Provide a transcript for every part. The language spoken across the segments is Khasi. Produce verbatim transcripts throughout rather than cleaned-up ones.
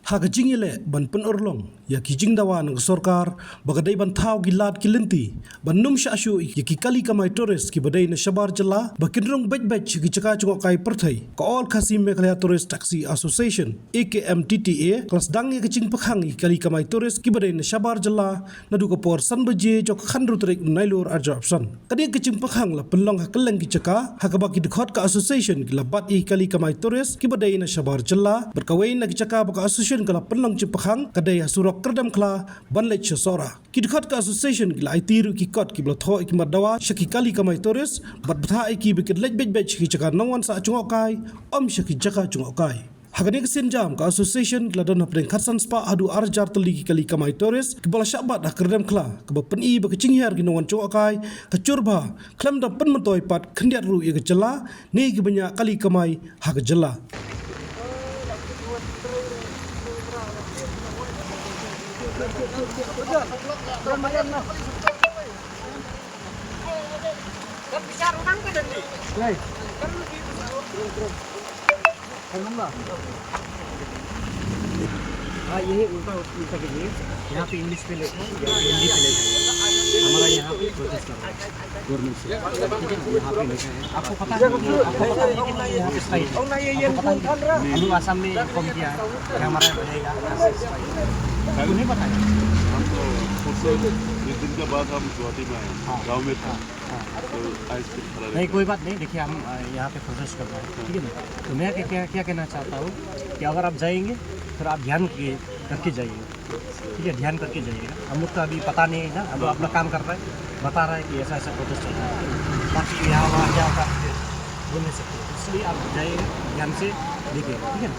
Ha ka jingïaleh ban pynurlong ïa ki jingdawa na ka sorkar ba ka dei ban thaw ki lad ki lynti ban nym shah shuh ïa ki kali kamai tourist kiba dei na shabar jylla ba kin rung beit beit sha ki jaka jngohkai pyrthei, ka All Khasi Meghalaya Tourist Taxi Association, A K M T T A, ka la sdang ïa ka jingpynkhang ïa ki kali kamai tourist kiba dei na shabar jylla naduh ka por san baje jong ka khathynriew tarik u Nailur arhajar arphew san. Kane ka jingpynkhang la pynlong ha kylleng ki jaka ha kaba ki dkhot ka association ki la bat ïa ki kali kamai tourist kiba dei na shabar jylla bad kawei na ki jaka ba ka association ka la pynlong jingpynkhang ka dei ha surok Kyrdemkhla ban leit sha Sohra. Ki dkhot ka association ki la aiti ruh ki kot kiba la thoh ïa ki mat dawa sha ki kali kamai tourist bad bthah ïa ki ba kin leit beit beit sha ki jaka nongwan sah jngohkai, ym sha ki jaka jngohkai. Ha kane ka sienjam ka association ki la don hapdeng khatsan spah haduh arhajar tylli ki kali kamai tourist kiba la shah bat ha Kyrdemkhla, kaba pyni ba ka jinghiar ki nongwan jngohkai ka jur bha, khlem da pynmyntoi pat khyndiat ruh ïa ka jylla ne ki bniah kali kamai ha ka jylla. हाँ, यही उल्टा, उल्टा कीजिए। यहाँ पे इंग्लिश पे लिखो, यहाँ पे हिंदी पे लिखो। हमारा यहाँ पे प्रोटेस्ट कर रहा है गवर्नमेंट से। ठीक है, यहाँ पे लिखा है। आपको पता है, आपको पता है कि यहाँ पे स्ट्राइक है? आपको पता है? हम लोग आसाम में इन्फॉर्म किया है कि हमारा रहेगा यहाँ पे स्ट्राइक। आपको नहीं पता है? हम तो परसों, एक दिन के बाद हम गुवाहाटी में आए, हाँ। गाँव में था। हाँ। तो आइस क्रीम खिला रहे नहीं, थे। कोई बात नहीं। देखिए, हम, अ, यहाँ पे प्रोटेस्ट कर रहे हैं, ठीक है ना? तो मैं क्या, क्या, क्या कहना चाहता हूँ कि अगर आप जाएंगे, फिर आप ध्यान के, करके जाइए, ठीक है? ध्यान करके जाइएगा। हम लोग का अभी पता नहीं है ना, हम लोग अपना काम कर रहे हैं, बता रहे हैं कि ऐसा, ऐसा प्रोटेस्ट चल रहा है। बाकी यहाँ, वहाँ क्या होता है, बोल नहीं सकते। इसलिए आप जाइएगा, ध्यान से देखिएगा, ठीक है ना?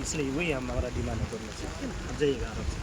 इसलिए वही हम, हमारा डिमांड है गवर्नमेंट से, ठीक है ना? आप जाइएगा आराम से।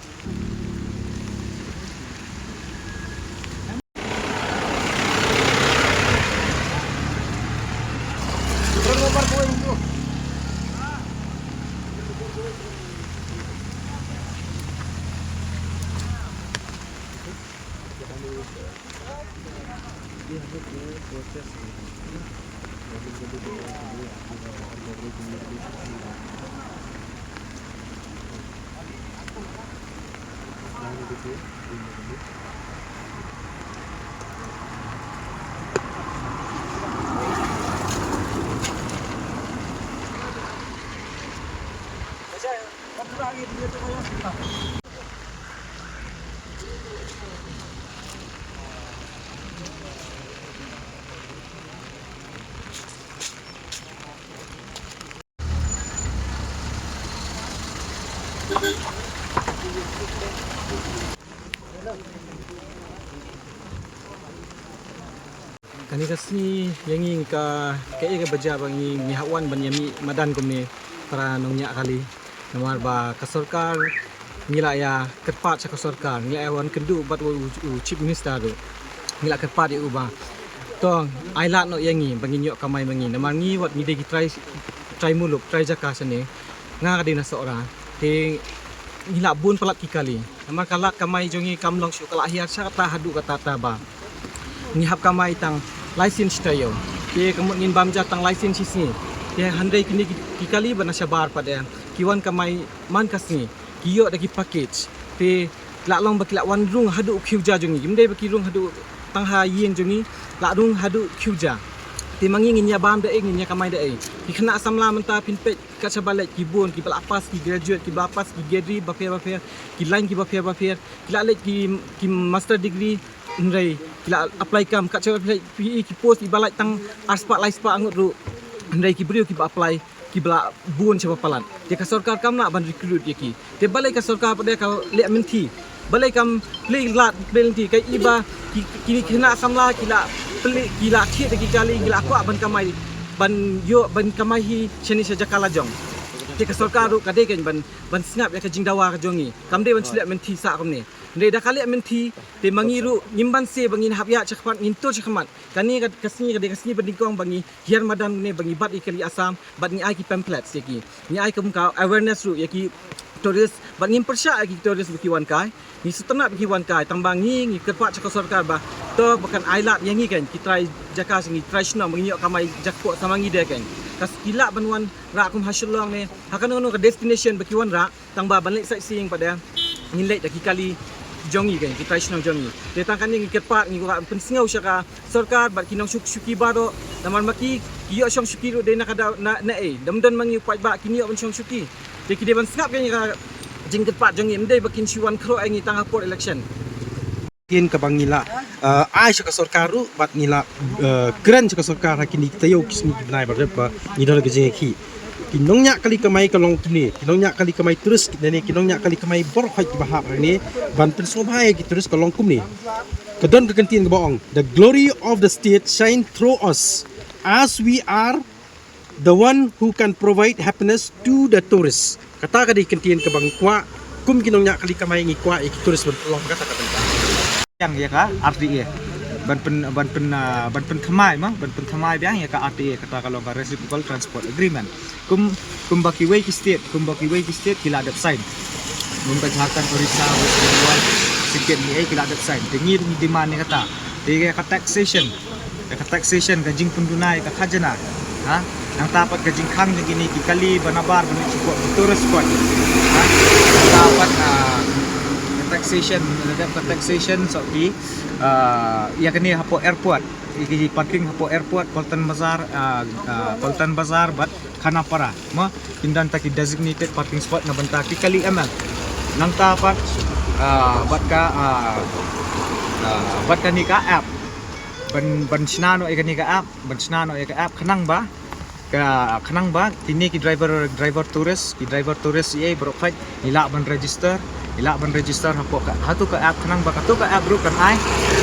Kane ka sngi ïa ngi ka, kaei kaba jia ba ngi, ngi hap wan ban ïa mih madan kumne para nongñiah kali. Namar ba ka sorkar ngi la ïa kyrpad sha ka sorkar, ngi la ïa wan kynduh bad u, u Chief Minister ruh. Ngi la kyrpad ïa u ba to ai lad noh ïa ngi ba ngin ïoh kamai ma ngi. Namar ngi wat ngi dei ki trai, trai muluk, trai jaka shane. Nga ka dei na Sohra. Te ngi la bun palat ki kali. Namar ka lad kamai jong ngi kam long shuh, ka la hiar sha kata haduh katta katta ba ngi hap kamai tang lai sien shi taïew. Te ka mut ngin bam ja tang lai sien shi sngi. Te hynrei kine ki, ki kali ba na shabar pat, eh, ki wan kamai man ka sngi, ki ïoh da ki package. Te la long ba ki la wan rung haduh u khiewja jong ngi. Kim dei ba ki rung haduh tang ha ïing jong ngi, la rung haduh khiewja. Te ma ngi ngin ïa bam da ei, ngin ïa kamai da ei? Ki khynnah samla mynta phin peit kat shaba leit ki bun, kiba la pass ki graduate, kiba la pass ki degree bapher bapher, ki line kiba pher bapher, ki la leit ki, ki master degree, hynrei ki la apply kam, kat shaba leit phi i ki post iba lait tang arspah laispah ngut ruh, hynrei ki briew kiba apply kiba la bun shaba palat. Te ka sorkar kam lah ban recruit ïa ki. Te balei ka sorkar pat de ka leh mynthi? Balei kam plie lad plie lynti? Kaei ba ki, ki khynnah samla ki la plie, ki la thied da ki kali, ki la kwah ban kamai, ban ïoh ban kamai hi shane sha jaka la jong. Te ka sorkar ruh ka dei kan ban, ban sngap ïa ka jingdawa ka jong ngi. Kam dei ban shu leh mynthi sah kumne. Hynrei da ka leh mynthi te ma ngi ruh ngim banse ba ngin hap ïaid shakhmat, ngin tur shakhmat. Kane ka, ka sngi ka dei ka sngi ba nyngkong ba ngi hiar madan ne ba ngi bat ïa ki kali Assam, bad ngi ai ki pamphlets ïa ki. Ngi ai kum ka awareness ruh ïa ki, tourist, bad ngim pyrshah ïa ki tourist ba ki wan kai. Ngi sngewtynnat ba ki wan kai, tang ba ngi, ngi kyrpad sha ka sorkar ba to ba kan ai lad ïa ngi kan, ki trai jaka sha ngi, trai shnong ba ngin ïoh kamai jakhpoh sama ngi de kan. Ka ki lah ban wanrah kum ha Shillong ne ha kano kano ka destination ba ki wanrah, tang ba ban leit sightseeing pat de ngin leit da ki kali jong ngi kan, ki trai shnong jong ngi. Te tang kane ngi kyrpad, ngi kwah pynsngew sha ka sorkar bad ki nongshong shuki baroh, namar ma ki, ki ïoh shong shuki ruh dei na ka daw na, na ei, dam don ma ngi u paidbah, ki ïoh ban shong shuki. Te ki dei ban sngap ka jingkyrpad jong ngi, ym dei ba kin shu wan khroh ïa ngi tang ha por election. Kin kaba ngi la, eh, ai sha ka sorkar ruh bad ngi la, eh, kren sha ka sorkar ha kine ki taïew ki sngi ki bnai ba rep ba ngi don ka jingïakhih. Ki nongñiah kali kamai ka long kumne, ki nongñiah kali kamai tourist ne, ki nongñiah kali kamai baroh hi kiba hap hangne ban pynsngewbha ïa ki tourist ka long kumne. Ka don ka kyntien kaba ong, "The glory of the state shine through us, as we are the one who can provide happiness to the tourists." Kata ka dei kyntien kaba ngi kwah, kum ki nongñiah kali kamai ngi kwah ïa ki tourist ban pynlong kata ka bynta. Biang ïa ka R T A. Ban pyn, ban pyn, ah, ban pynthymmai ma, ban pynthymmai biang ïa ka R T A, kata ka long ka Reciprocal Transport Agreement. Kum, kumba kiwei ki state, kumba kiwei ki state ki la dep sign. Kum ka Jharkhand, Orissa, West Bengal, Sikkim, ne ei ki la dep sign. Te ngi ruh ngi demand ïa kata. Te ïa ka taxation, ïa ka taxation, ka jingpynduna ïa ka khajana. Ha? Nangta pat ka jingkhang jong kine ki kali ba nabar ban leit shapoh ki tourist spot. Ha? Nangta pat, ah, ka taxation, ka taxation, so ki, ah, ïa kane hapoh airport. Ïa ki parking hapoh airport, Paltan Bazar, ah, ah, Paltan Bazar bad Khanapara. Mo, kin don ta ki designated parking spot na bynta ki kali M L. Nangta pat, ah, bad ka, ah, ah, bad kane ka app. Ban, ban shna noh ïa kane ka app, ban shna noh ïa ka app khnang ba, ka khnang ba kine ki driver, driver tourist, ki driver tourist ei baroh peit, ngi lah ban register, ngi lah ban register hapoh ka, hato ka app khnang ba kato ka app ruh kan ai,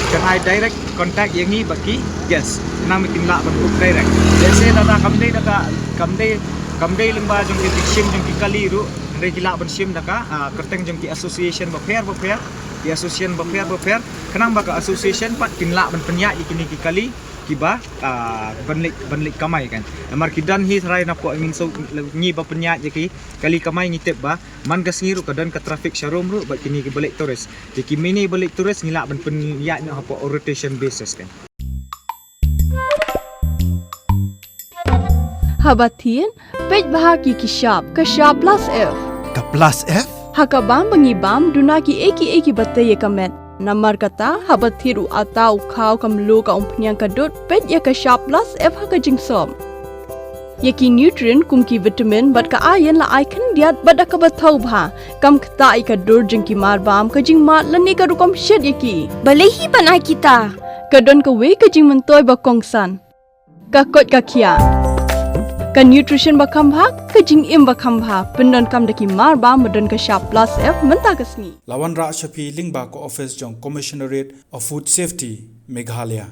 kan ai direct contact ïa ngi bad ki guest. Khnang ba kin lah ban book direct. Let's say lada kam dei da ka, kam dei, kam dei lyngba jong ki shim jong ki kali ruh, hynrei ki lah ban shim da ka, ah, kyrteng jong ki association bapher bapher, ki association bapher bapher. Khnang ba ka association pat kin lah ban pynïaid ïa kine ki kali kiba, ah, ban leit, ban leit kamai kan. Namar ki don hi tharai napoh ngi shu, ngi ba pynïaid ïa ki kali kamai ngi tip ba man ka sngi ruh ka don ka traffic sharum ruh bad kine kiba leit tourist. Te ki mine ba leit tourist ngi lah ban pynïaid noh hapoh rotation basis kan. Haba thied, peit bha ki ki shap, ka shap plus F. Ka plus F? Ha ka bam ba ngi bam, duna ki ei ki ei kiba tei ïa ka met. Namar kata, haba thied u atta, u khaw, ka mluh, ka umphniang, ka dud, peit ïa ka shap plus F ha ka jingsop. Ïa ki nutrient kum ki vitamin bad ka iron la ai khyndiat bad da kaba thaw bha. Kam ktah ïa ka dur jong ki mar bam, ka jingmad lane ka rukom shet ïa ki. Balei hi ban ai kita? Ka don kawei ka jingmyntoi ba kongsan. Ka koit ka khiah. Ka nutrition ba kham bha, ka jingim ba kham bha. Pyndonkam da ki mar bam ba don ka shap plus F mynta ka sngi. La wanrah sha phi lyngba ka office jong Commissionerate of Food Safety, Meghalaya.